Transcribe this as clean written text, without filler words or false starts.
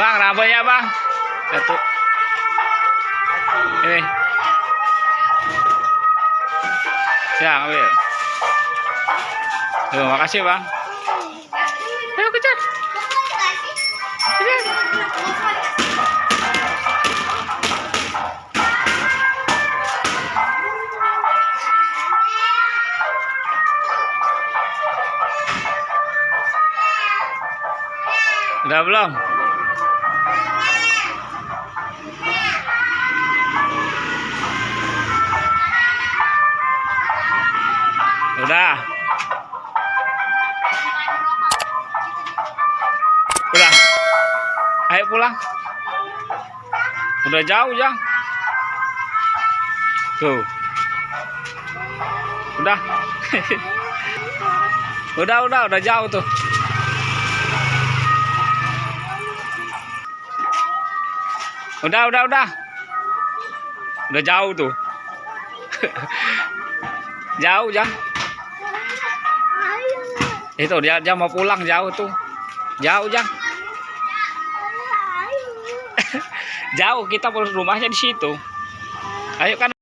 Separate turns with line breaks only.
Bang, rambutnya bang. Satu. Ini. Ya, ambil. Tuh, makasih bang. Ayo kejar. Kejar. Udah belum? Udah. Udah. Ayo pulang. Udah jauh, Jang. Tuh. Udah. udah jauh tuh. Udah. Udah jauh tuh. Jauh, Jang. Itu dia mau pulang jauh tuh. Jauh, Jang. Jauh, kita rumahnya di situ. Ayo kan.